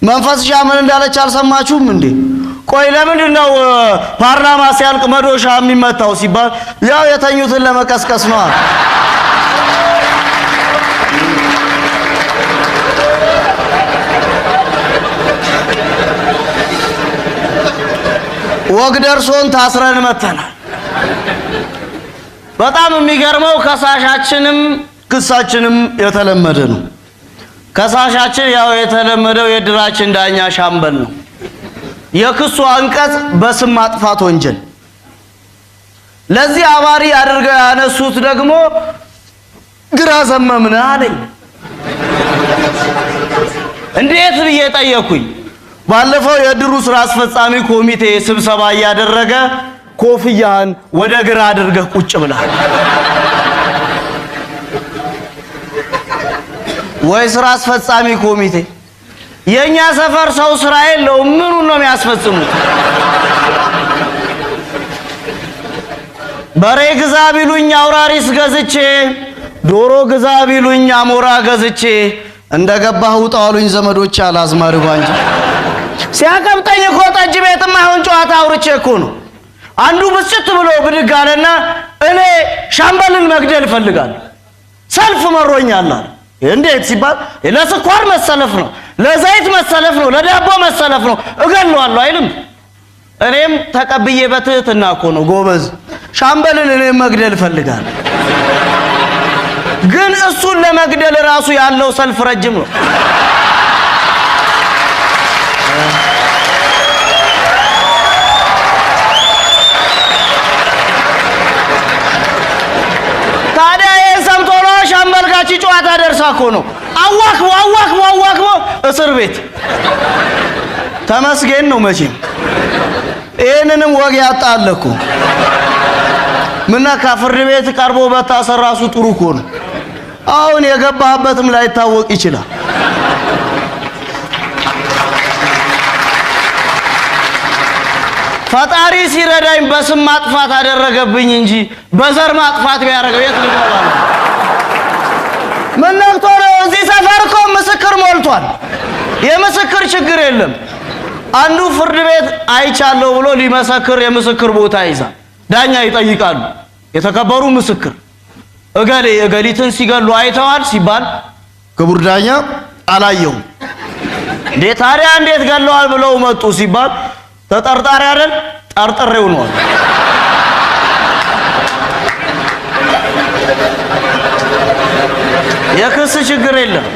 መንፈስሻ ምን እንዳለች አልሰማችሁም እንዴ? ቆይ ለምንድን ነው ፓርላማ ሲያልቅ መዶሻ የሚመታው ሲባል ያው የተኙትን ለመቀስቀስ ነው። ወግ ደርሶን ታስረን መተናል። በጣም የሚገርመው ከሳሻችንም ክሳችንም የተለመደ ነው። ከሳሻችን ያው የተለመደው የድራችን ዳኛ ሻምበል ነው። የክሱ አንቀጽ በስም ማጥፋት ወንጀል። ለዚህ አባሪ አድርገው ያነሱት ደግሞ ግራ ዘመምነህ አለኝ። እንዴት ብዬ ጠየኩኝ። ባለፈው የድሩ ስራ አስፈጻሚ ኮሚቴ ስብሰባ እያደረገ ኮፍያህን ወደ ግራ አድርገህ ቁጭ ብለሃል። ወይ ስራ አስፈጻሚ ኮሚቴ! የኛ ሰፈር ሰው ስራ የለውም። ምኑን ነው የሚያስፈጽሙት? በሬ ግዛ ቢሉኝ አውራሪስ ገዝቼ፣ ዶሮ ግዛ ቢሉኝ አሞራ ገዝቼ፣ እንደገባህ ውጣ አሉኝ ዘመዶቼ። አላዝማሪው ባንጂ ሲያቀብጠኝ እኮ ጠጅ ቤትም አይሆን ጨዋታ አውርቼ እኮ ነው። አንዱ ብስጭት ብሎ ብድግ አለና እኔ ሻምበልን መግደል እፈልጋለሁ፣ ሰልፍ መሮኛል አለ። እንዴት ሲባል ለስኳር መሰለፍ ነው፣ ለዘይት መሰለፍ ነው፣ ለዳቦ መሰለፍ ነው፣ እገለዋለሁ አይልም። እኔም ተቀብዬ በትህትና እኮ ነው ጎበዝ፣ ሻምበልን እኔም መግደል እፈልጋለሁ። ግን እሱን ለመግደል ራሱ ያለው ሰልፍ ረጅም ነው። ታዲያ ይሄን ሰምቶ ነው ሻምበል ጋቺ ጨዋታ ደርሳ እኮ ነው አዋክቦ አዋክቦ አዋክቦ እስር ቤት። ተመስገን ነው መቼም። ይህንንም ወግ ያጣል እኮ። ምነካ ፍርድ ቤት ቀርቦ በታሰር ራሱ ጥሩ እኮ ነው። አሁን የገባህበትም ላይታወቅ ይችላል። ፈጣሪ ሲረዳኝ በስም ማጥፋት አደረገብኝ እንጂ በዘር ማጥፋት ቢያደርገው የት ልገባ ነው? ምን ነክቶ ነው? እዚህ ሰፈር እኮ ምስክር ሞልቷል። የምስክር ችግር የለም። አንዱ ፍርድ ቤት አይቻለሁ ብሎ ሊመሰክር የምስክር ቦታ ይዛል። ዳኛ ይጠይቃሉ። የተከበሩ ምስክር እገሌ እገሊትን ሲገሉ አይተዋል ሲባል ክቡር ዳኛ አላየሁም። እንዴ ታዲያ እንዴት ገለዋል ብለው መጡ ሲባል ተጠርጣሪ አይደል ጠርጥሬው ነው። የክስ ችግር የለም።